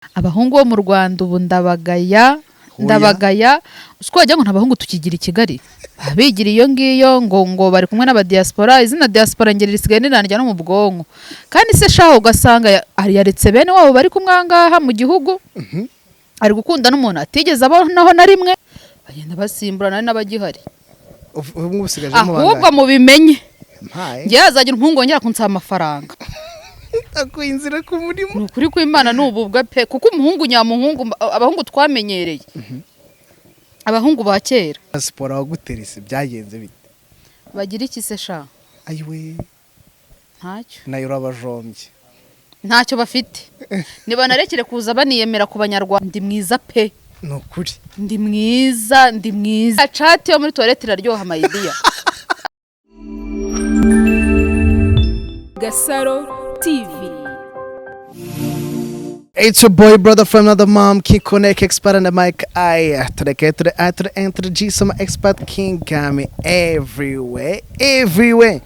Abahungu bo mu Rwanda ubu ndabagaya. Hoya. Ndabagaya uko wagira ngo nta bahungu tukigira i Kigali. Baba bigira iyo ngiyo ngo bari kumwe n'abadiaspora. Izina diaspora ngeri risigaye rinanirya no mu bwonko. Kandi se shaho ugasanga yaretse bene wabo bari kumwe aha ngaha mu gihugu, ari gukunda n'umuntu atigeze abonaho na rimwe. Bagenda basimburana, ari n'abagihari. Ubu ngubu usigajemo Ahubwo bangahe? Mubimenye. Mpaye. Ngewe hazagira umuhungu wongera kunsaba amafaranga. Akuye inzira ku murimo. Ni ukuri kw'Imana, ni ububwa pe, kuko umuhungu nyamuhungu, abahungu twamenyereye, abahungu ba kera. Siporo waguterese byagenze bite? Bagira iki se sha? Ayiwe! Ntacyo. Nayo urabajombye. Ntacyo bafite, nibanarekere kuza baniyemera ku Banyarwanda. Ndi mwiza pe. Ni ukuri. Ndi mwiza, ndi mwiza. Cati yo muri toilette iraryoha, my dear. Gasaro TV. It's your boy, brother from another mom, King Connect, expert on the mic. I to the K to the I to the N to the G, some expert King got me everywhere, everywhere.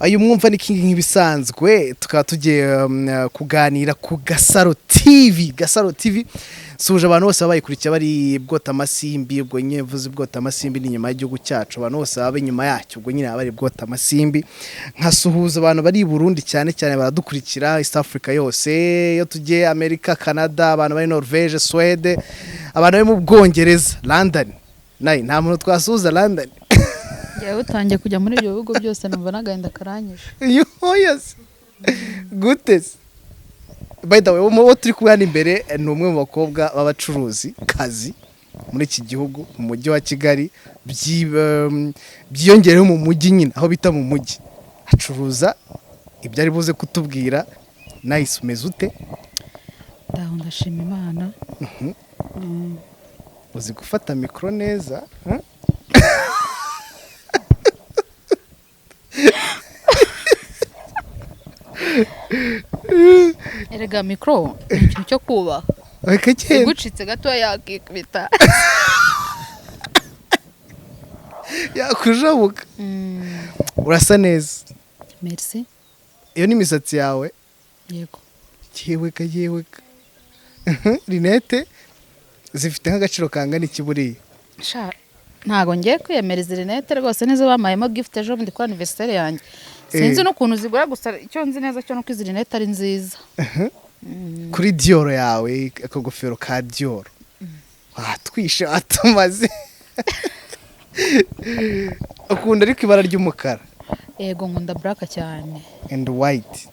Uyu mwumva ni King nk'ibisanzwe, tukaba tugiye kuganira ku Gasaro TV. Gasaro TV suje abantu bose baba bayikurikiye bari bwota amasimbi. Ubwo nyine mvuze bwota amasimbi ni inyuma y'igihugu cyacu, abantu bose baba inyuma yacyo, ubwo nyine baba bari bwota amasimbi. Nkasuhuza abantu bari i Burundi cyane cyane baradukurikira, East Africa yose, iyo tugiye Amerika, Canada, abantu bari Norvege, Swede, abantu bari mu Bwongereza, London. Nayi nta muntu twasuhuza London. Njyewe utangiye kujya muri ibyo bihugu byose numva n'agahinda karanyishe. Yoyasi gute se? By the way, uwo turi kumwe hano imbere ni umwe mu bakobwa b'abacuruzi kazi muri iki gihugu, mu mujyi wa Kigali, byiyongereho mu mujyi nyine aho bita mu mujyi. Acuruza ibyo ari buze kutubwira. Nice, umeze ute? Ndaho, ndashima Imana. Uzi gufata mikoro neza, huh? Erega mikoro ni ikintu cyo kubaha. Reka genda. Igucitse gato yakikubita. Yakujabuka. Urasa neza. Merci. Iyo ni imisatsi yawe? Yego. Yeweka, yeweka, rinete zifite nk'agaciro kangana iki buriya? Sha, ntago ngiye kwiyemera. Izi rinete rwose nizo bampayemo gift ejo bundi kuri anniversaire yanjye. Sinzi n'ukuntu zigura, gusa icyo nzi neza cyo nuko izi rinete ari nziza. Kuri Dior yawe, akagofero ka Dior, watwishe, watumaze. Ukunda ariko ibara ry'umukara? Yego, nkunda black cyane. And white.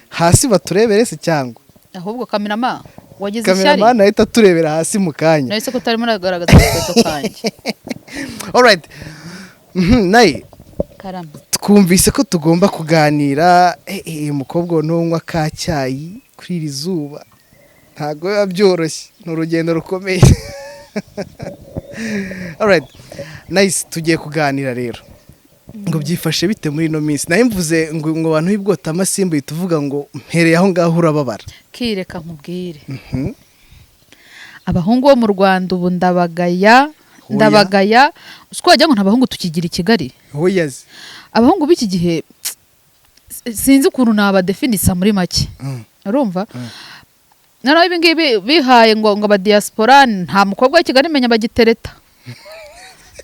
Hasi baturebere se cyangwa? Ahubwo cameraman wagize ishyari. Cameraman ahita aturebera hasi mu kanya. Nahise ko utarimo uragaragaza agakweto kanjye. Alright. Nayi. Karame. Twumvise ko tugomba kuganira. Umukobwa nunywa ka cyayi kuri iri zuba ntabwo biba byoroshye, ni urugendo rukomeye. Alright, nice, tugiye kuganira rero ngo byifashe bite muri ino minsi. Nayo mvuze ngo abantu b'ibwota amasimbi, uhita uvuga ngo mpereye aho ngaho urababara. Kireka nkubwire. Abahungu bo mu Rwanda ubu ndabagaya. Hoya. Ndabagaya uko wagira ngo nta bahungu tukigira i Kigali. Hoyazi. Abahungu b'iki gihe sinzi ukuntu nabadefinisa muri make. Urumva noneho ibi ngibi bihaye ngo abadiaspora, nta mukobwa w'i Kigali menya bagitereta.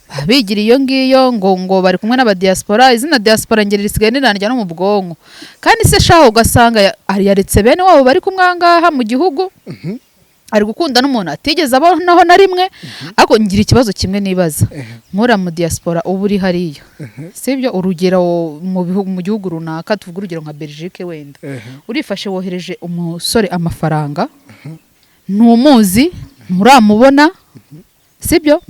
Baba bigira iyo ngiyo ngo bari kumwe n'abadiaspora. Izina diaspora ngeri risigaye rinanirya no mu bwonko. Kandi se shaho ugasanga yaretse bene wabo bari kumwe aha ngaha mu gihugu, ari gukunda n'umuntu atigeze abonaho na rimwe. Ariko ngira ikibazo kimwe nibaza: nkura mu diaspora uba uri hariya, sibyo? Urugero mu bihugu, mu gihugu runaka, tuvuge urugero nka Belgique wenda, urifashe wohereje umusore amafaranga, ntumuzi, nturamubona, sibyo?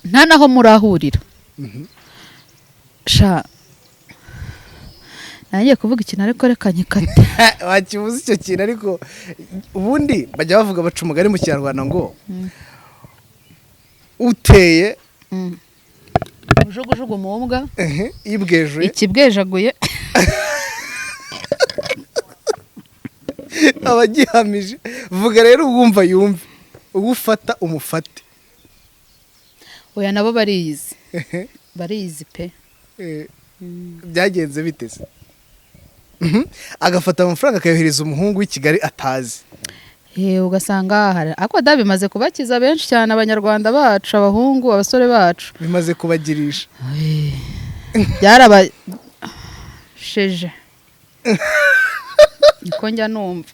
Nta naho murahurira. Sha, nangiye kuvuga ikintu ariko reka nyikate. Wakibuze icyo kintu, ariko ubundi bajya bavuga, baca umugani mu Kinyarwanda ngo uteye Ujugujugu mu mbwa. Ehe, ibwejuye. Ikibwejaguye. Aba agihamije. Vuga rero, uwumva yumve, uwo ufata umufate. Oya, nabo bariyizi, bariyizi pe. Byagenze bite se? Agafata amafaranga akayohereza umuhungu w'i Kigali atazi. Ugasanga hari ariko da bimaze kubakiza benshi cyane, Abanyarwanda bacu, abahungu, abasore bacu. Bimaze kubagirisha. Byarabasheje, niko njya numva.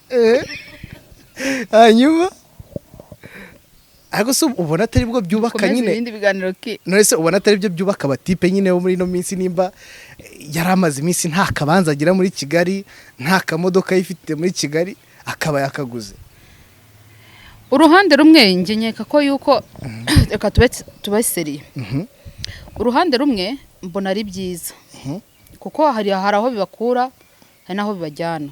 Hanyuma ariko se ubona atari bwo byubaka Komeza nyine? Ibindi biganiro ki? None se ubona atari byo byubaka abatipe nyine bo muri ino minsi? Nimba yari amaze iminsi nta kabanza agira muri Kigali, nta kamodoka yifite muri Kigali, akaba yakaguze. Uruhande rumwe njye nkeka ko yuko, reka tube sérieux, uruhande rumwe mbona ari byiza, kuko hari aho bibakura, hari n'aho bibajyana.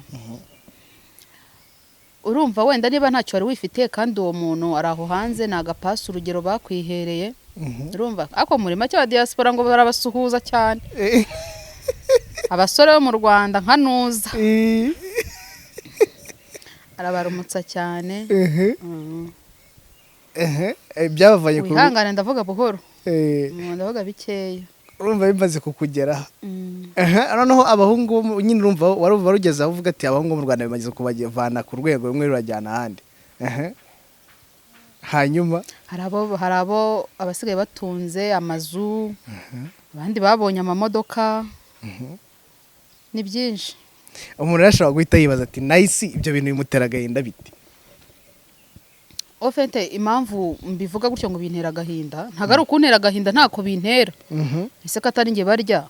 Urumva wenda niba ntacyo wari wifitiye kandi uwo muntu ari aho hanze, ni agapasi urugero bakwihereye. Urumva ariko muri make aba diaspora ngo barabasuhuza cyane, abasore bo mu Rwanda nka Nuza arabarumutsa cyane. Byabavanye ku Wihangane, ndavuga buhoro. Ndavuga bikeya. Urumva bimaze kukugeraho. Noneho abahungu bo nyine urumva wari warugeze aho uvuga ati abahungu bo mu Rwanda bimaze kubavana ku rwego rumwe rurajyana ahandi. Hanyuma Hari abo abasigaye batunze amazu, abandi babonye amamodoka, ni byinshi. Umuntu rero ashobora guhita yibaza ati Nice ibyo bintu bimutera agahinda bite? Au fait, impamvu mbivuga gutyo ngo bintera agahinda, ntabwo ari ukuntera agahinda, ntako bintera. Ese ko atari njye barya?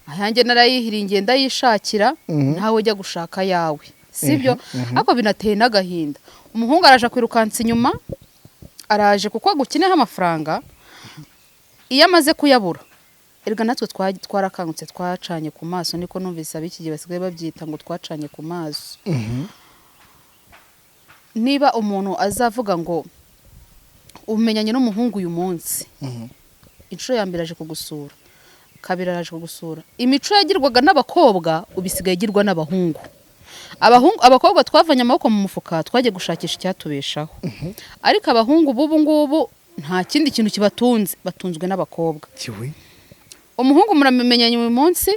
Ayanjye narayihiringiye, ndayishakira. Nawe ujya gushaka ayawe, sibyo? Ariko binateye n'agahinda. Umuhungu araje kwirukansa inyuma, araje kuko agukeneyeho amafaranga. Iyo amaze kuyabura, erega natwe twarakangutse, twacanye ku maso. Niko numvise ab'iki gihe basigaye babyita ngo twacanye ku maso. Niba umuntu azavuga ngo umenyanye n'umuhungu uyu munsi, inshuro ya mbere aje kugusura, kabiri araje kugusura, imico yagirwaga n'abakobwa ubu isigaye igirwa n'abahungu. Abahungu, abakobwa twavanye amaboko mu mufuka, twagiye gushakisha icyatubeshaho, ariko abahungu b'ubu ngubu nta kindi kintu kibatunze, batunzwe n'abakobwa. Kiwe. Umuhungu muramenyanye uyu munsi,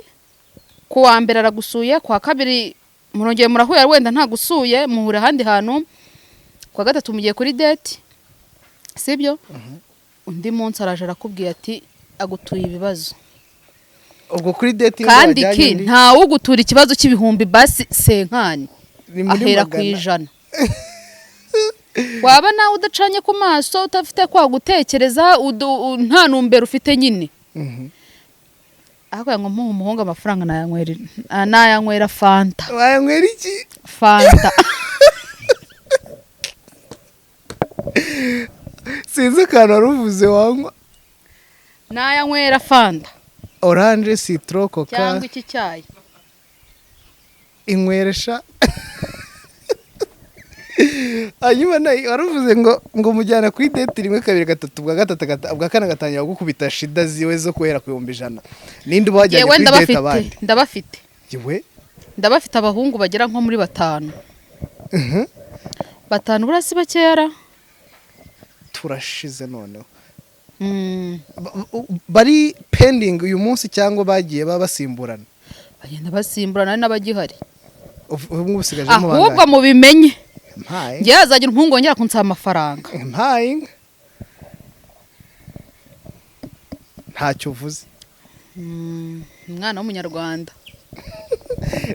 ku wa mbere aragusuye, ku wa kabiri murongeye murahuye, wenda ntagusuye, muhura ahandi hantu, ku wa gatatu mugiye kuri date, sibyo? Undi munsi araje arakubwiye ati agutuye ibibazo. Ubwo kuri date Kandi ki ntawe ugutura ikibazo cy'ibihumbi basi cinquante, ni muri ahera ku magana. 100. Waba nawe udacanye ku maso, udafite kwa gutekereza, nta numbero ufite nyine. Ariko ngo mpuhe umuhungu amafaranga, nayanywera Fanta. Wayanywera iki? Fanta. Sinzi akantu wari uvuze wanywa. Nayanywera Fanta. Orange, citron, Coca. Cyangwa iki cyayi. Inyweresha. Hanyuma nawe wari uvuze ngo mujyana kuri date rimwe, kabiri, gatatu, bwa gatatu, bwa kane agatangira gukubita shida ziwe zo guhera ku 100,000. Ninde uba wajyanye Yewe, kuri date ndabafite. abandi? Ndabafite. Yewe. Ndabafite, abahungu bagera nko muri batanu. Batanu buriya si bakera. Turashize noneho. Mm. Bari pending uyu munsi cyangwa bagiye baba basimburana? Bagenda basimburana, hari n'abagihari. Ubu ngubu usigajemo Ahubwo bangahe? mubimenye. Mpaye. Ngewe hazagira umuhungu wongera kunsaba amafaranga. Mpaye inka, ntacyo uvuze. Umwana w'Umunyarwanda.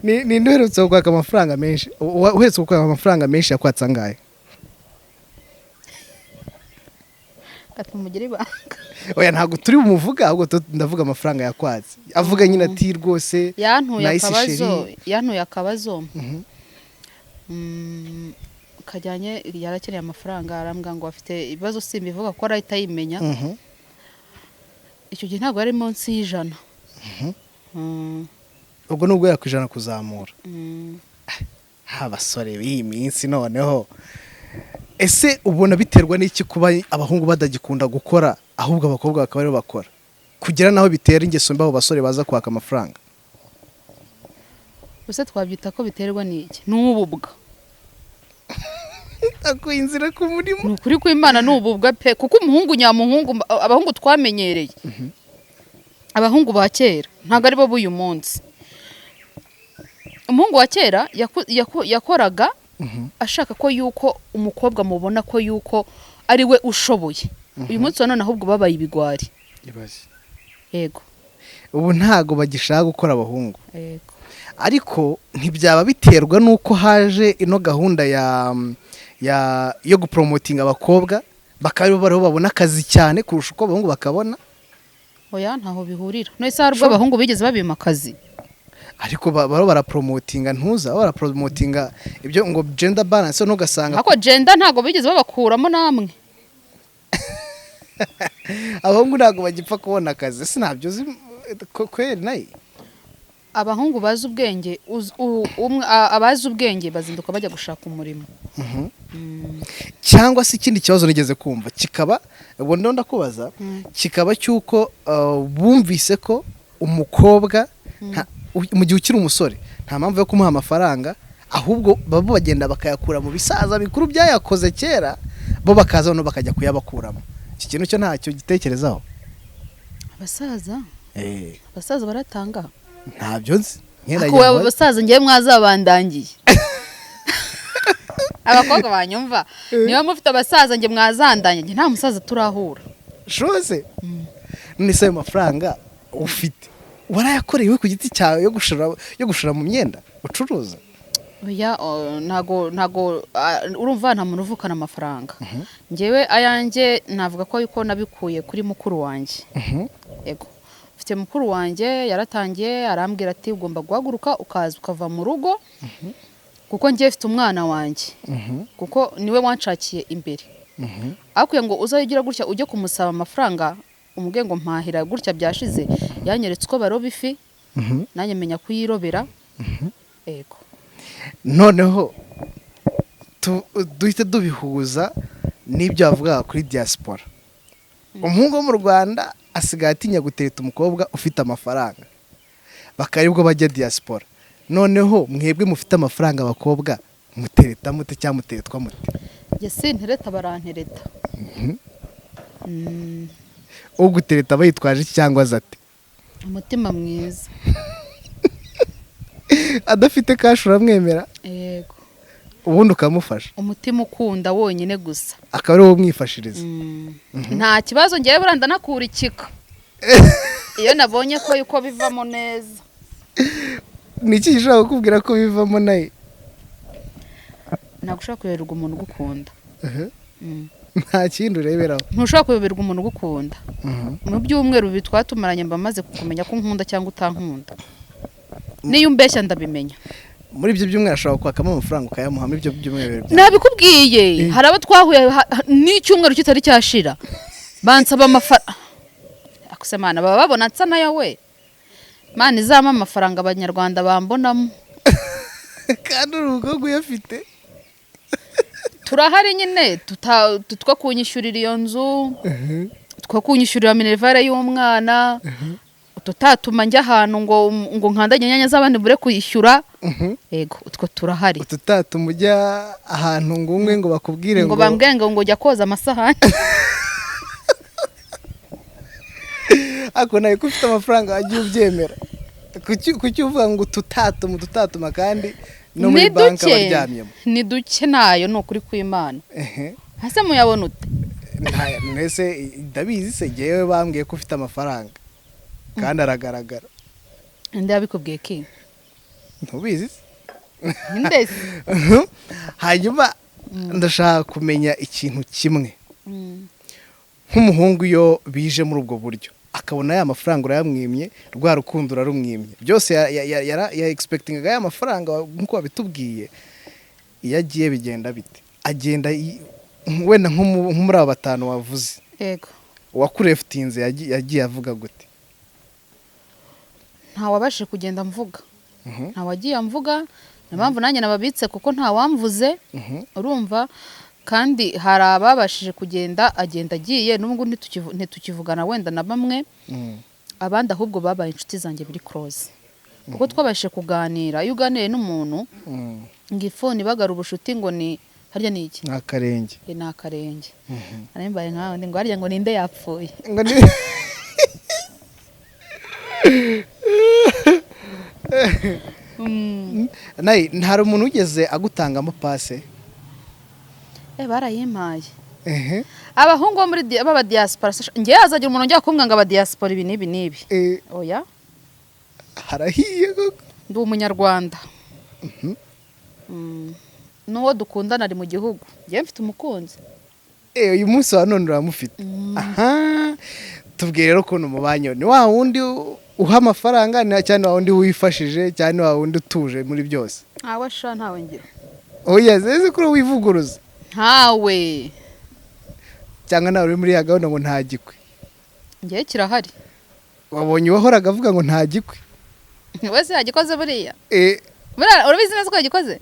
Ni nde uherutse kwaka amafaranga menshi? Uherutse kwaka amafaranga menshi yakwatse angahe? Katumugire ibanga. Oya, ntabwo turi bumuvuga, ahubwo ndavuga amafaranga yakwatse, avuga nyine ati rwose Yantuye Nice. akabazo. Chérie. Yantuye akabazo kajyanye, yarakeneye amafaranga, arambwira ngo afite ibibazo, simbivuga kuko arahita yimenya. Icyo gihe ntabwo yari munsi y'100. Ubwo ni uguhera ku 100 kuzamura. Mm. Abasore b'iyi minsi noneho, ese ubona biterwa n'iki kuba abahungu badagikunda gukora, ahubwo abakobwa bakaba aribo bakora, kugera naho bitera ingeso mbi abo basore baza kwaka amafaranga? Gusa twabyita ko biterwa n'iki? Ni ububwa. Akuye inzira ku murimo. Ni ukuri kw'Imana, ni ububwa pe, kuko umuhungu nyamuhungu, abahungu twamenyereye, abahungu ba kera ntabwo ari bo b'uyu munsi. Umuhungu wa kera yakoraga ashaka ko yuko umukobwa mubona ko yuko ari we ushoboye. Uyu munsi wa none ahubwo babaye ibigwari. Ibaze. Yego. Ubu ntago bagishaka gukora abahungu. Yego. Ariko ntibyaba biterwa n'uko haje ino gahunda ya yo gupromotinga abakobwa, bakaba bariho babona akazi cyane kurusha uko abahungu bakabona? Oya, ntaho bihurira. None se hari ubwo abahungu bigeze babima akazi? Ariko baro barapromotinga, ntuza barapromotinga ibyo ngo gender balance, no ugasanga Ariko gender ntabwo bigeze babakuramo namwe. Abahungu ntabwo bagipfa kubona akazi, sinabyo uzi kweri nayo. Abahungu bazi ubwenge, abazi ubwenge bazinduka bajya gushaka umurimo. Cyangwa se ikindi kibazo nigeze kumva kikaba, ubu ndo ndakubaza, kikaba cy'uko bumvise ko umukobwa mu gihe ukiri umusore nta mpamvu yo kumuha amafaranga, ahubwo baba bagenda bakayakura mu bisaza bikuru byayakoze kera, bo bakaza noneho bakajya kuyabakuramo. Iki kintu cyo ntacyo gitekerezaho? Abasaza, abasaza baratanga? Ntabyo nzi. Ariko wowe, abasaza ngewe mwazabandangiye. Abakobwa banyumva, niba mufite abasaza nge mwazandanye, nge nta musaza turahura. Shose none se ayo mafaranga ufite warayakoreye we ku giti cyawe yo gushora mu myenda ucuruza? Oya, ntago urumva nta muntu uvukana amafaranga. Ngewe ayanjye navuga ko yuko nabikuye kuri mukuru wanjye. Yego, mfite mukuru wanjye yaratangiye arambwira ati: "Ugomba guhaguruka ukaza ukava mu rugo, kuko ngiye mfite umwana wanjye," kuko niwe wanshakiye imbere. Akwiye ngo uzajye ugira gutya ujye kumusaba amafaranga, umubwiye ngo mpahira gutya byashize. Yanyeretse uko baroba ifi, nanjye menya kuyirobera. Yego. Noneho duhite dubihuza n'ibyo bavugaga kuri diaspora. Umuhungu wo mu Rwanda asigaye atinya gutereta umukobwa ufite amafaranga, bakaba aribwo bajya diaspora. Noneho mwebwe mufite amafaranga, abakobwa, mutereta mute cyangwa muteretwa mute? Njye sintereta, barantereta. Ugutereta aba yitwaje iki cyangwa aza ate? Umutima mwiza. Adafite cash uramwemera? Yego. Ubundi ukamufasha? Umutima ukunda wonyine gusa. Akaba ari wowe umwifashiriza? Nta kibazo, ngewe buriya ndanakurikika iyo nabonye ko yuko bivamo neza. Ni iki gishobora kukubwira ko bivamo nayo? Ntabwo ushobora kuyoberwa umuntu ugukunda. Nta kindi ureberaho? Ntushobora kuyoberwa umuntu ugukunda. Mu byumweru 2 twatumaranye mba maze kukumenya ko unkunda cyangwa utankunda. Niyo umbeshya ndabimenya. Muri ibyo byumweru ashobora kwakamo amafaranga ukayamuha muri ibyo byumweru 2? Nabikubwiye, hari abo twahuye n'icyumweru kitari cyashira bansaba amafaranga. Akuse mana, baba babona nsa nayo we. Mana izampa amafaranga abanyarwanda bambonamo. Kandi uri umukobwa uyafite. Turahari nyine two kunyishyurira iyo nzu, two kunyishyurira minerval y'umwana, tutatuma njya ahantu ngo nkandage inyanya z'abandi bure kuyishyura. Yego, utwo turahari. Ututatuma ujya ahantu ngo umwe ngo bakubwire ngo bambwire ngo jya koza amasahani. Ariko nawe ko ufite amafaranga wagiye ubyemera, kuki uvuga ngo tutatuma tutatuma kandi no muri Ni banki duke. abaryamyemo? Ni duke nayo, ni ukuri kw'Imana. Hase muyabona ute? Mwese ndabizi se, ngewe bambwiye ko ufite amafaranga kandi aragaragara. Inde yabikubwiye ki? Ntubizi se? Ninde se? Hanyuma ndashaka kumenya ikintu kimwe. Nk'umuhungu iyo bije muri ubwo buryo akabona ya mafaranga urayamwimye, rwa rukundo urarumwimye, byose ya expectingaga ya mafaranga nk'uko wabitubwiye, iyo agiye bigenda bite? Agenda wenda nko muri aba batanu wavuze, uwakurefutinze yagiye avuga gute? Ntawabashije kugenda mvuga. Ntawagiye amvuga, niyo mpamvu nanjye nababitse, kuko ntawamvuze. Urumva, kandi hari ababashije kugenda, agenda agiye n'ubwo ntitukivugana wenda na bamwe. Abandi ahubwo babaye inshuti zanjye biri close, kuko twabashije kuganira. Iyo uganiriye n'umuntu, ngo ifuni ibagara ubushuti ngo ni harya ni iki? Ni akarenge. Ni akarenge. Nari mbaye nkawe ngo harya ngo ninde yapfuye? Ngo ni Nayi ntari umuntu wigeze agutangamo passe? Barayimpaye. Ehe. Abahungu bo muri b'aba diaspora, ngewe hazagira umuntu ujya kumbwira ngo aba diaspora ibi n'ibi n'ibi. Oya. Harahiye koko. Ndi umunyarwanda. N'uwo dukundana ari mu gihugu. Ngewe mfite umukunzi. Uyu munsi wa none uramufite? Aha tubwire rero ukuntu mubanye. Ni wa wundi uha amafaranga, ni cyane wa wundi wifashije cyane, wa wundi utuje muri byose? Ntawe sha, ntawe ngira. Oya, zeze kuri wivuguruza. Ntawe. Cyangwa nawe uri muri ya gahunda ngo nta gikwe? Ngewe kirahari. Wabonye uwahoraga avuga ngo nta gikwe? Wese yagikoze buriya. Buriya urabizi neza ko yagikoze?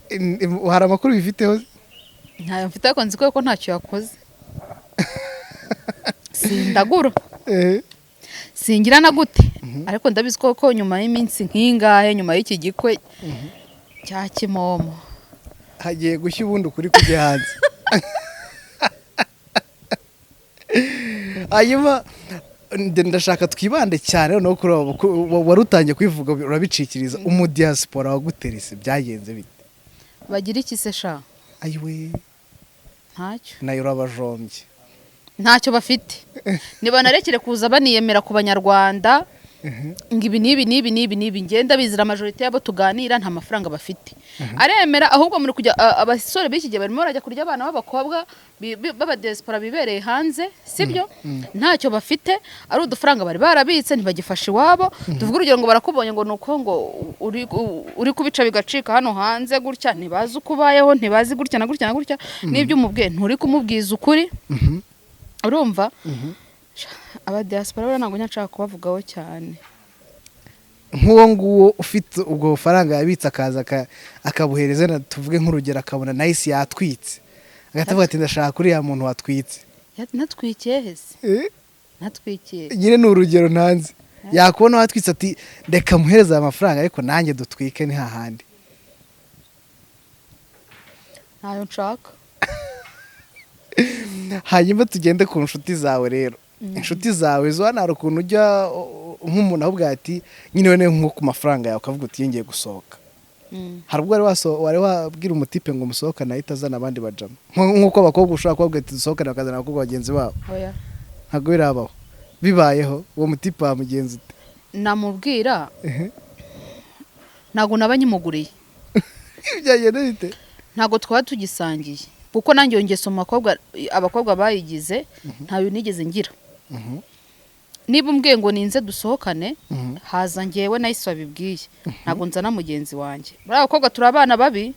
Hari amakuru bifiteho? Ntayo mfite, ariko nzi ko ntacyo yakoze. Sindagura. Singira na gute, ariko ndabizi ko nyuma y'iminsi nk'ingahe, nyuma y'iki gikwe cya kimomo, hagiye gushya ubundi ukuri kujya hanze. Hanyuma ndashaka twibande cyane noneho kuri abo wari utangiye kwivuga urabicikiriza, umudiaspora waguterese byagenze bite? Bagira iki se sha? Ayiwe! Ntacyo. Nayo urabajombye. Ntacyo bafite. Nibanarekere kuza baniyemera ku banyarwanda ngo ibi n'ibi n'ibi n'ibi n'ibi. Ngenda bizira, majorité yabo tuganira nta mafaranga bafite. Aremera ahubwo muri kujya abasore b'iki gihe barimo barajya kurya abana b'abakobwa b'abadiaspora bibereye hanze, sibyo? Ntacyo bafite, ari udufaranga bari barabitse ntibagifasha iwabo. Tuvuge urugero ngo barakubonye ngo nuko ngo uri kubica bigacika hano hanze gutya, ntibazi uko ubayeho, ntibazi gutya na gutya na gutya, n'ibyo umubwiye nturi kumubwiza ukuri. Urumva aba diaspora buriya ntabwo njya nshaka kubavugaho cyane. Nk'uwo nguwo ufite ubwo bufaranga yabitse akaza akabuhereza na tuvuge nk'urugero akabona Nice yatwitse, agahita avuga ati ndashaka uriya muntu watwitse. Natwikiye hese? Natwikiye? Nyine ni urugero ntanze. Yakubona watwitse ati reka muhereze aya mafaranga ariko nanjye dutwike, ni hahandi. Ntayo nshaka. Hanyuma tugende ku nshuti zawe rero. Inshuti zawe zo hano hari ukuntu ujya nk'umuntu avuga ati nyine we nko ku mafaranga yawe ukavuga uti ngiye gusohoka. Hari ubwo wari wabwira umutipe ngo musohokane ahita azana abandi bajama, nk'uko abakobwa ushobora kubabwira ati dusohokane bakazana abakobwa bagenzi babo? Oya. Ntabwo birabaho? Bibayeho uwo mutipe wamugenza ute? Namubwira ntabwo naba nkimuguriye. Byagenda bite? Ntabwo twaba tugisangiye, kuko nanjye iyo ngeso mu bakobwa, abakobwa bayigize, ntayo nigeze ngira. Niba umbwiye ngo ninze dusohokane, haza ngewe nahise wabibwiye, ntabwo nzana mugenzi wanjye. Muri abakobwa turi abana babi.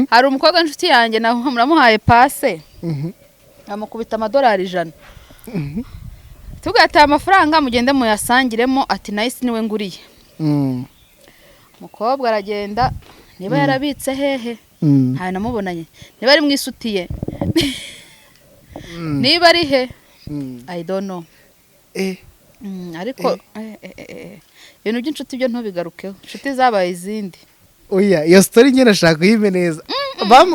Hari umukobwa w'inshuti yanjye namuhaye passe, amukubita amadolari 100, tugataye amafaranga mugende muyasangiremo, ati Nice niwe nguriye. Umukobwa aragenda, niba yarabitse hehe, ntayo namubonanye, niba ari mu isutiye, niba ari he, I don't know. Ariko ibintu by'inshuti byo ntubigarukeho, inshuti zabaye izindi. Oya, iyo story nyine ashaka kuyime neza.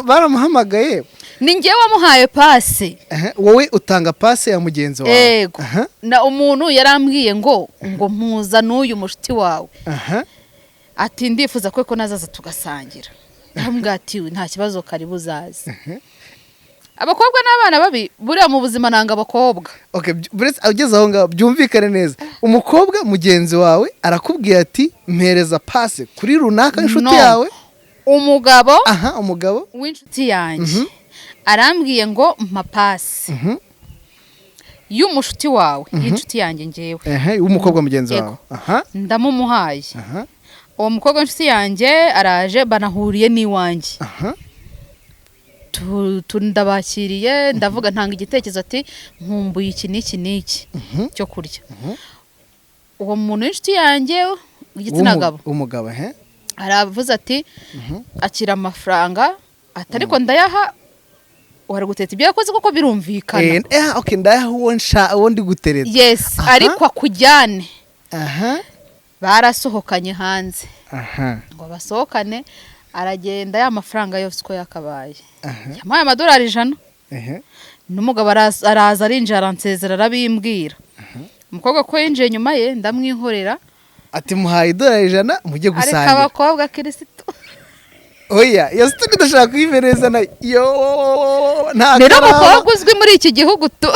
Baramuhamagaye? Ni njyewe wamuhaye passe. Wowe utanga passe ya mugenzi wawe? Yego. Na umuntu yarambwiye ngo mpuza n'uyu mushuti wawe, ati ndifuza ko nazaza tugasangira. Ndamubwira ati nta kibazo, karibu uzaze. Abakobwa n'abana babi buriya mu buzima, nanga abakobwa. Okay, buretse ugeze aho ngaho byumvikane neza. Umukobwa mugenzi wawe arakubwira ati mpereza passe kuri runaka inshuti No. yawe? Umugabo Aha, umugabo. w'inshuti yanjye arambwiye ngo mpa passe y'umushuti wawe, y'inshuti yanjye ngewe. Ehe, w'umukobwa mugenzi Yego. wawe. Aha. Ndamumuhaye. Uwo mukobwa w'inshuti yanjye araje, banahuriye n'iwanjye. Ndabakiriye, ndavuga, ntanga igitekerezo ati nkumbuye iki n'iki n'iki cyo kurya. Uwo muntu w'inshuti yanjye w'igitsina gabo Umugabo, he. aravuze ati akira amafaranga, ati ariko ndayaha wari guteta ibyo yakoze kuko birumvikana. Okay, ndayaha uwo nsha uwo ndi gutereta. Yes. Ariko akujyane. Barasohokanye hanze. Ngo basohokane, aragenda, ya mafaranga yose uko yakabaye yamuhaye amadolari 100. N'umugabo araza arinjira, aransezera, arabimbwira. Umukobwa ko yinjiye nyuma ye, ndamwihorera. Ati muhaye idolari 100 mujye Ariko gusangira. abakobwa, kirisitu. Oya, iyo story ndashaka kuyivereza nayo yo nta Rero karaba. umukobwa uzwi muri iki gihugu tu.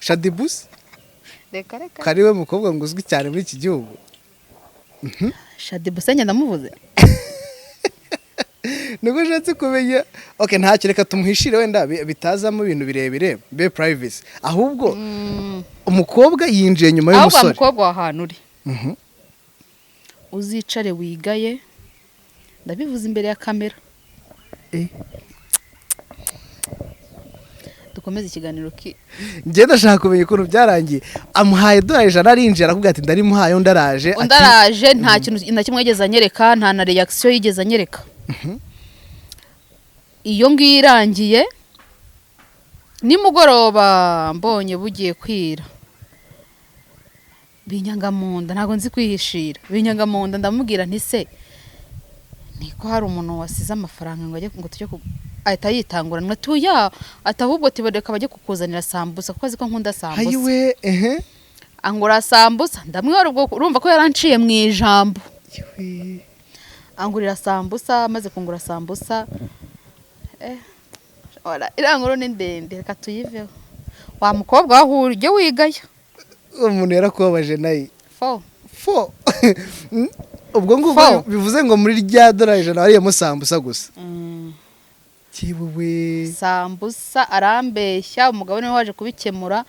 Shaddyboo se? Reka reka. Ko ari we mukobwa ngo uzwi cyane muri iki gihugu. Shaddyboo se ndamuvuze? Nibwo ushatse kumenya. Ok, ntacyo, reka tumuhishire wenda bitazamo ibintu birebire, be privacy. Ahubwo umukobwa yinjiye nyuma Ahubwo y'umusore. mukobwa wa hantu uri, uzicare wigaye, ndabivuze imbere ya kamera. Dukomeze ikiganiro ki. Njye ndashaka kumenya ukuntu byarangiye. Amuhaye idolari 100, arinjira, arakubwira ati ndarimuhaye, undi araje. Undi araje, nta kintu na kimwe yigeze anyereka, nta na reaction yigeze anyereka. Iyo ngiyo irangiye, nimugoroba mbonye bugiye kwira, binyanga mu nda, ntabwo nzi kwihishira, binyanga mu nda, ndamubwira nti se niko hari umuntu wasize amafaranga ngo ajye ngo tujye ku, ahita yitangura atuya, ati ahubwo tibareka bajye kukuzanira sambusa, kuko azi ko nkunda sambusa. Hayiwe, ehe. Angura sambusa, ndamwihora. Ubwo urumva ko yaranciye mu ijambo. Yewe. Angurira sambusa, amaze kungura sambusa, ora, iriya nkuru ni ndende, reka tuyiveho. Wa mukobwa waho uri, ujye wigayo. Uwo muntu yarakubabaje nayo. Fo. Fo, ubwo ngubwo Fo. bivuze ngo muri rya dolari 100 wariyemo sambusa gusa. Kibuwe. Sambusa, arambeshya. Umugabo niwe waje kubikemura,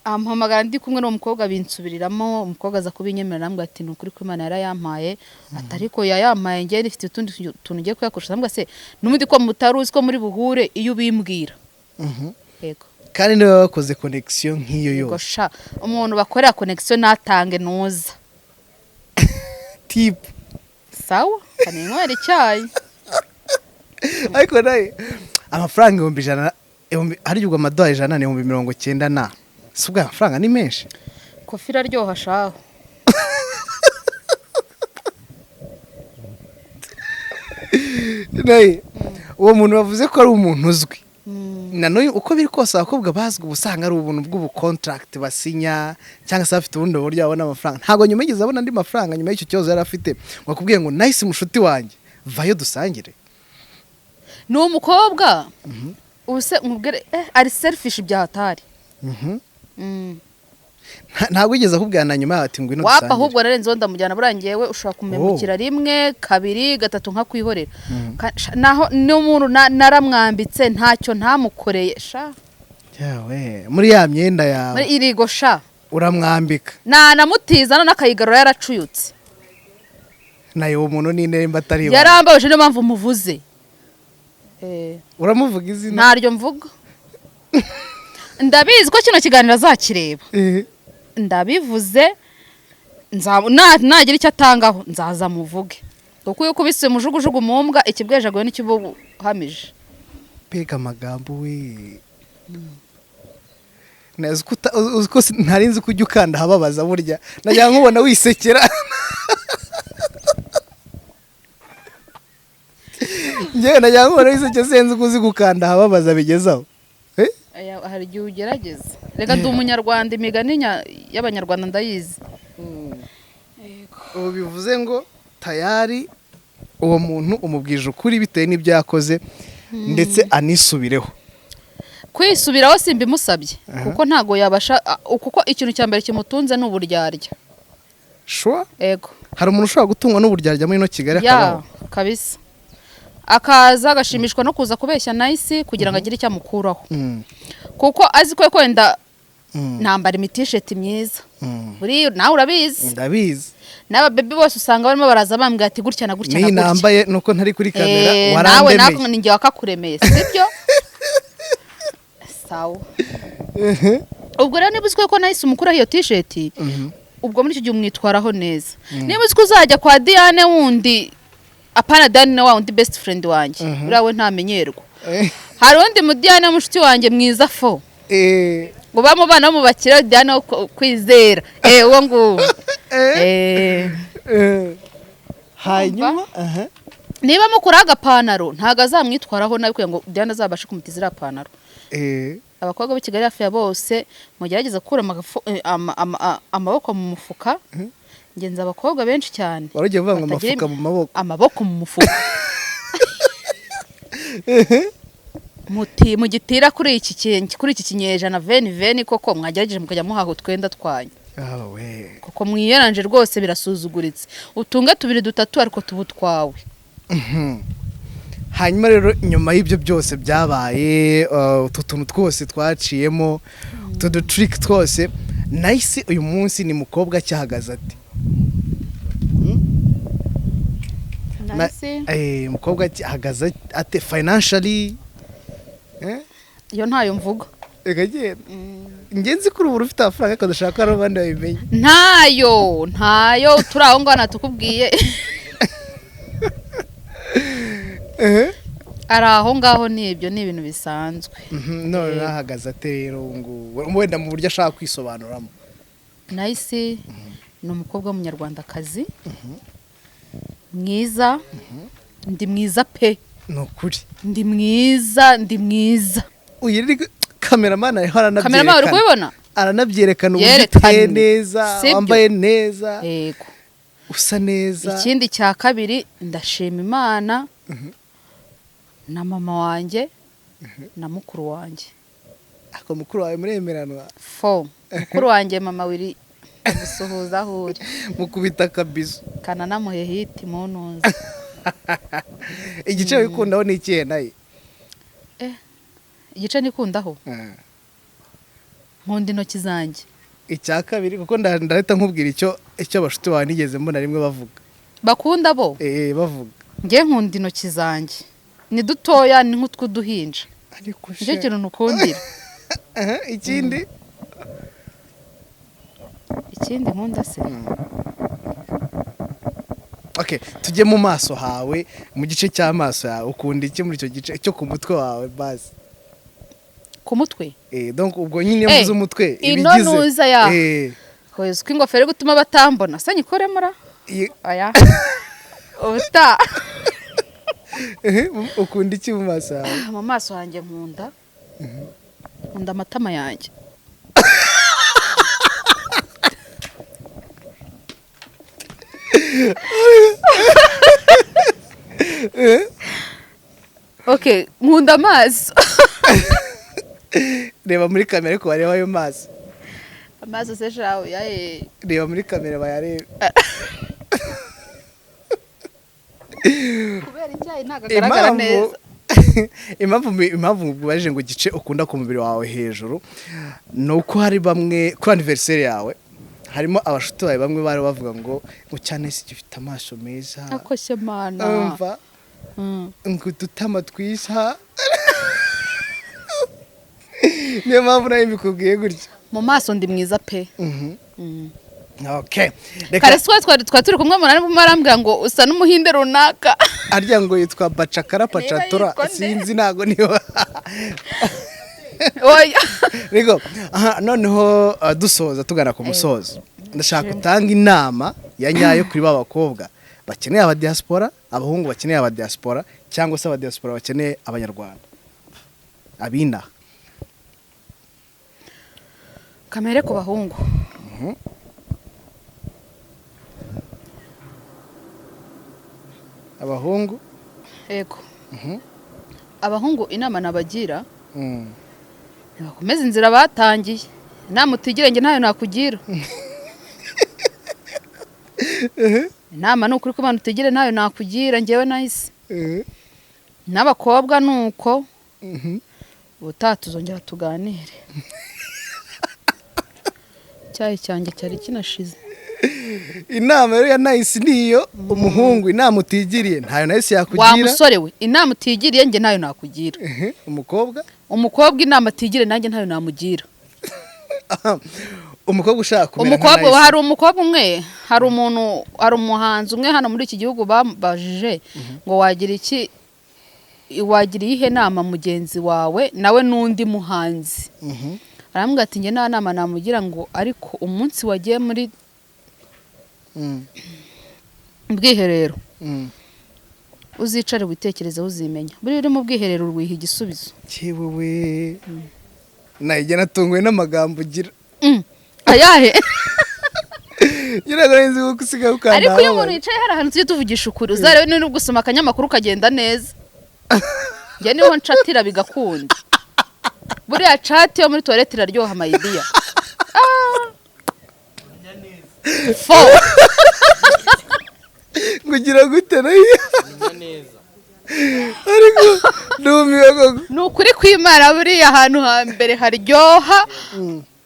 ampamagara ndi kumwe n'uwo mukobwa, binsubiriramo. Umukobwa aza kubinyemerera, arambwira ati ni ukuri ko Imana yarayampaye, ati ariko yayampaye njye nifite utundi tuntu ngiye kuyakoresha. Ndamubwira se n'ubundi ko mutari uzi ko muri buhure, iyo ubimbwira. Yego. Kandi niba bakoze connection nk'iyo Yego. yose. Sha, umuntu bakorera connection natange nuza. Tip. Sawa, kaninywera icyayi. Ariko nawe amafaranga 100,000, harya ubwo amadolari 100 ni 90,000 na si ubwo aya mafaranga ni menshi. Coffee iraryoha shaho. Nawe uwo muntu bavuze ko ari umuntu uzwi, na n'uyu uko biri kose abakobwa bazwi uba usanga ari ubuntu bw'ubukontaragiti basinya, cyangwa se bafite ubundi buryo babona amafaranga. Ntabwo nyuma yigeze abona andi mafaranga nyuma y'icyo kibazo yari afite ngo akubwiye ngo nahise mushuti wanjye vayo dusangire? Ni umukobwa ubu se nkubwire, ari selfish bya hatari. Ntabwo yigeze akubwira na nyuma yaho ati ngwino Wapa. dusangire? Ahubwo narenzeho ndamujyana. Buriya ngewe ushobora kumemukira rimwe, kabiri, gatatu, nkakwihorera. Naho ni umuntu naramwambitse, ntacyo ntamukoreye sha. Yawe, muri ya myenda yawe. Muri irigo sha. Uramwambika. Nanamutiza none akayigarura yaracuyutse. Nayo uwo muntu ni nimba atari iwawe. Yarambabaje, niyo mpamvu muvuze. Uramuvuga izina? Ntaryo mvuga, ndabizi ko kino kiganiro azakireba. Ndabivuze, nagira icyo atangaho nzaza muvuge, kuko iyo ukubise umujugujugu mu mbwa, ikibwejaguye n'ikibuhamije. Mbega amagambo we! Nazi ko uzi ko ntari nzi ko ujya ukanda ahababaza. Burya najya nkubona wisekera. Njyewe najya nkubona wisekera, sinzi ko uzi gukanda ahababaza bigezaho. Eh? Aya, hari igihe ugerageza. Reka, ndi umunyarwanda, imigani y'abanyarwanda ndayizi. Ubu bivuze ngo tayari uwo muntu umubwije ukuri bitewe n'ibyo yakoze, ndetse anisubireho. Kwisubiraho simbimusabye, kuko ntago yabasha, kuko ikintu cya mbere kimutunze ni uburyarya. Sure. Ego. Hari umuntu ushobora gutungwa n'uburyarya muri ino Kigali Ya. akabaho? Kabisa, akaza agashimishwa no kuza kubeshya Nayisi kugira ngo agire icyo amukuraho, kuko azi ko wenda nambara imitisheti myiza. Buriya nawe urabizi. Ndabizi. N'aba baby bose usanga barimo baraza bambwira ati gutya na gutya na N'iyi gutya. nambaye nuko ntari kuri kamera. Nawe. Warandemeye. Nawe ni njye wakakuremeye, sibyo? Sawa. Ubwo rero niba uzi ko nahise umukuraho iyo tisheti, ubwo muri icyo gihe umwitwaraho neza. Niba uzi ko uzajya kwa Diane wundi, apana Diane na wa wundi best friend wanjye, uriya we ntamenyerwa. Hari undi mu Diane w'umushuti wanjye mwiza fo, ngo ba mu bana bo mu bakire, Diane wo kwizera, uwo nguwo. Hanyuma aha. Niba mukuraho agapantaro, ntabwo azamwitwaraho nabi kugira ngo Diane azabashe kumutiza iriya pantaro. Abakobwa b'i Kigali hafi ya bose, mugerageze gukura amaboko mu mufuka. Ngenza abakobwa benshi cyane. Wari ugiye kuvuga ngo Batagira amafuka mu maboko. Amaboko mu mufuka. Muti mugitira kuri iki kuri iki kinyejana veni koko mwagerageje mukajya muhaha utwenda twanyu. Ah we. Koko mwiyeranje rwose birasuzuguritse. Utunge tubiri dutatu ariko tubu twawe. Hanyuma rero nyuma y'ibyo byose byabaye, utu tuntu twose twaciyemo, utu dutrick twose, Nice uyu munsi ni mukobwa cyahagaze ati Nice. Umukobwa ahagaze ate financially? Iyo ntayo mvuga. Reka genda. Ngenzi kuri ubu ufite amafaranga ariko ndashaka ko hari abandi babimenya. Ntayo turi aho ngaho natukubwiye. Ari aho ngaho, ni ibyo ni ibintu bisanzwe. None ahagaze ate rero ubu ngubu wenda mu buryo ashaka kwisobanuramo? Nice ni umukobwa w'umunyarwandakazi mwiza. Ndi mwiza pe. Ni ukuri. Ndi mwiza, ndi mwiza. Uyu ni kameramani ariho aranabyerekana. Kameramani uri kubibona? Aranabyerekana uburyo Yerekana. uteye neza, Sibyo? wambaye neza, Yego. usa neza. Ikindi cya kabiri, ndashima Imana na mama wanjye na mukuru wanjye. Ako mukuru wawe muremeranwa? Fo mukuru wanjye mama wiri gusuhuza aho uri. Mukubita akabizo. Kananamuhe hiti muntuze. Igice wikundaho ni ikihe naye? Igice nikundaho, nkunda intoki zanjye. Icya kabiri, kuko ndahita nkubwira icyo abashuti bawe nigeze mbona rimwe bavuga. Bakunda bo? Bavuga. Njye nkunda intoki zanjye, ni dutoya, ni nk'utw'uduhinja. Ariko Nicyo kintu nukundira. Aha, ikindi? Ikindi nkunda se? Okay, tujye mu maso hawe, mu gice cy'amaso yawe ukunda iki muri icyo gice cyo ku mutwe wawe basi? Ku mutwe? Donc ubwo nyine iyo mvuze umutwe ino ibigize nuza ya. Hoza ko ingofero iri gutuma batambona se nyikoremo ra? Oya, ubutaha. Ukunda iki mu maso yawe? Mu maso hanjye nkunda amatama yanjye. Okay, nkunda amaso. Reba muri kamera ariko bareba ayo maso. Amaso se shawe yaye? Reba muri kamera bayarebe. Kubera icyayi ntabwo agaragara neza. Impamvu nkubajije ngo igice ukunda ku mubiri wawe hejuru ni uko hari bamwe kuri anniversaire yawe harimo abashuti bawe bamwe bari bavuga ngo cyane si gifite amaso meza. Akoshye mana. Umva ngo udutama twiza. Niyo mpamvu nawe mbikubwiye gutya. Mu maso ndi mwiza pe. Okay. Reka Kare twari turi kumwe umunani arambwira ngo usa n'umuhinde runaka. Arya ngo yitwa Bacakara Pacatora, yitwa nde? Sinzi ntago niba. Oya. Rego, aha noneho dusoza tugana ku musozo. Ndashaka utanga inama ya nyayo kuri ba bakobwa bakeneye aba diaspora, abahungu bakeneye aba diaspora cyangwa se aba diaspora bakeneye abanyarwanda. Abina. Kamere ku bahungu. Abahungu? Yego. Abahungu inama nabagira, ntibakomeze inzira batangiye. Inama utigire njye ntayo nakugira. Inama ni ukuri ko abantu utigire ntayo nakugira njyewe nahise. N'abakobwa ni uko. Ubutaha tuzongera tuganire. Icyayi cyanjye cyari kinashize. Inama rero ya Nice niyo umuhungu inama utigiriye ntayo Nice yakugira. Wa musore we, inama utigiriye njye ntayo nakugira. Umukobwa? Umukobwa inama atigiriye nanjye ntayo namugira. Umukobwa ushaka kumera nka Umukobwa Nice. hari umukobwa umwe, hari umuntu, hari umuhanzi umwe hano muri iki gihugu bambajije ngo wagira iki, wagira iyihe nama mugenzi wawe nawe n'undi muhanzi. Arambwira ati njye nta nama namugira ngo ariko umunsi wagiye muri bwiherero uzicare witekerezeho uzimenya. Buriya uri mu bwiherero wiha igisubizo. Yewe we. Nayige natunguwe n'amagambo ugira. Ayahe? Nyine nari nzi ko usigaye ukanda Ariko iyo umuntu ahababaye. yicaye, hari ahantu tujye tuvugisha ukuri, uzarebe niba gusoma akanyamakuru kagenda neza. Njye niho ncatira bigakunda. Buriya chat yo muri toilette iraryoha, my dear. Fo. Ngo ugira gute nayo? Ariko ndumiwe koko. Ni ukuri kw'Imana, buriya ahantu hambere haryoha,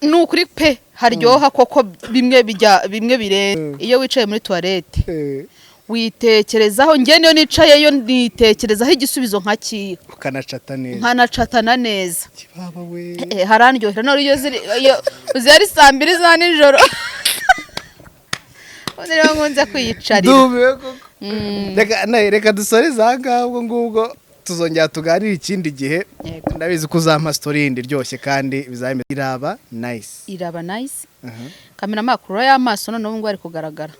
ni ukuri pe, haryoha koko, bimwe bijya bimwe birenze iyo wicaye muri toilette. Witekerezaho. Njye niyo nicayeyo nitekerezaho igisubizo nkakiha. Ukanacata neza. Nkanacatana neza. Kibaba we. Harandyohera. None iyo ziri, iyo uzi ari saa 2 za nijoro, ubundi rero nkunze kwiyicarira. Ndumiwe koko. Reka nawe, reka dusoreze aha ngaha. Ubwo ngubwo tuzongera tuganire ikindi gihe. Yego. Ndabizi ko uzampa story yindi iryoshye kandi bizaba iraba nice. Iraba nice. Kamera makuru y'amaso noneho ubu ngubu ari kugaragara.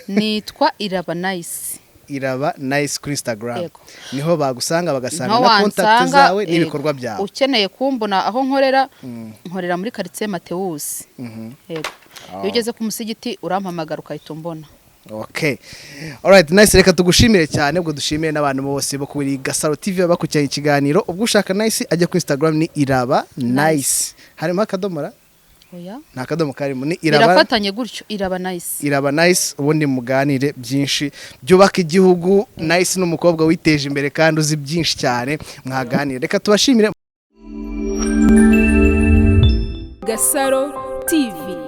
Nitwa Iraba Nice. Iraba Nice kuri Instagram. Yego. Niho bagusanga, bagasanga Niho na contact wansanga, zawe yego. n'ibikorwa byawe. Ukeneye kumbona aho nkorera, nkorera muri quartier Matewusi. Yego, iyo ugeze ku musigiti urampamagara ukahita umbona. Okay. Alright, nice, reka tugushimire cyane. Ubwo dushimire n'abantu bose bo kuri Gasaro TV bakurikiranye ikiganiro. Ubwo ushaka Nice ajya kuri Instagram ni Iraba Nice. Harimo akadomora? Oya. Nta kadomo karimo, ni Iraba. Birafatanye gutyo, Iraba Nice. Iraba Nice, ubundi muganire byinshi byubaka igihugu. Nice ni umukobwa witeje imbere kandi uzi byinshi cyane, mwaganire. Reka tubashimire. Gasaro TV.